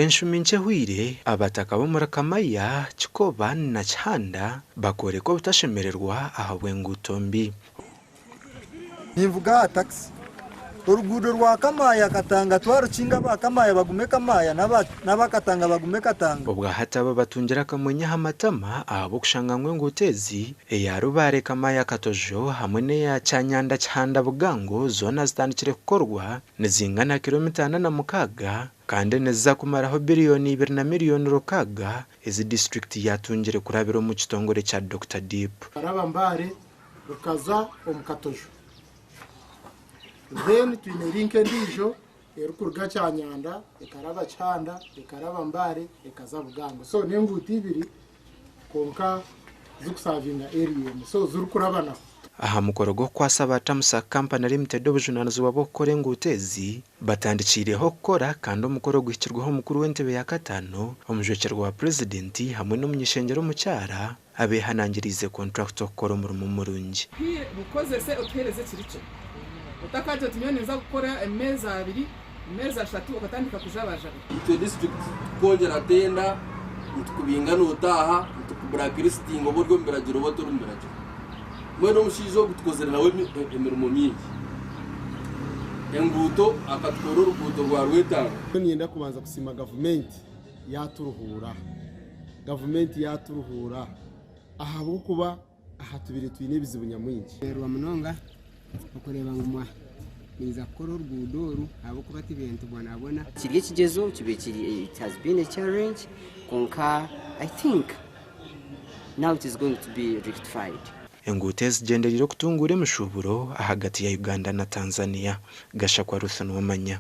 Enshumi nkye ehweire, abataka b'omuri Kamaya, Kikoba na Kihanda bakooreka obutashemererwa ahabw'enguuto mbi. Ninvuga aha takisi. Oruguudo rwa Kamaya Katanga twarukinga aba Kamaya bagume Kamaya n'aba Katanga bagume Katanga. Obwa hati aba batungire akamwenyo aha matama ahabw'okushanga ngu enguuto ezi, eya Rubare Kamaya Katojo hamwe n'eya Kyanyanda Kihanda Bugango zoona zitandikire kukorwa nizingana kiromita 46 kandi niziza kumaraho biriyoni ibiri na miriyoni rukaaga ezi disiturikiti yaatungire kurabira omu kitongore kya Dokita Deep. Rukaraba Mbale rukaza omu Katojo. Then twine link endiijo erikuruga Kyanyanda ekaraba Kihanda ekaraba Mbale ekaza Bugango. So n'enguuto ibiri kwonka zirikusavinga area emwe so zirikurabanaho. Aha mukoro gw'okukwasa aba Tamusac Company Limited obujunaanizibwa bw'okukora enguuto ezi, batandikiireho kukora kandi omukoro guhikirweho omukuru w'entebe ya kataano, omujwekyerwa wa Purezidenti hamwe n'omuny'ishengyero omukyara abeehanangiriize kontrakita okukora omurimo murungi. Bukozese otuheereze ekiri kyo. Otakaagira oti nyowe ninza kukora emeezi abiri, emeezi ashatu okatandika kujabajaba. Itwe disiturikiti tukwongyera tenda nitukubinga notaaha nitukuburakirisitinga oba ori omu biragiro oba otori omu biragiro. Mbwenu omushaija ogu tukozire nawe emirimo mingi. Enguuto akatukora oruguuto rwa Rwetanga. Niinyenda kubanza kusiima gavumenti yaaturuhuura. Gavumenti yaaturuhuura ahabw'okuba aha tubaire twine ebizibu nyamwingi. Nshemererwa munonga okureeba ngu ninza kukora oruguudo oru ahabw'okuba tibiire nitubonabona. Kiri ekigyezo kibaire kiri it has been a challenge kwonka I think now it is going to be rectified. Enguuto ezi zigyendereire okutunguura emishuuburo ahagati ya Uganda na Tanzania. Gashakwa Ruth Nuwamanya.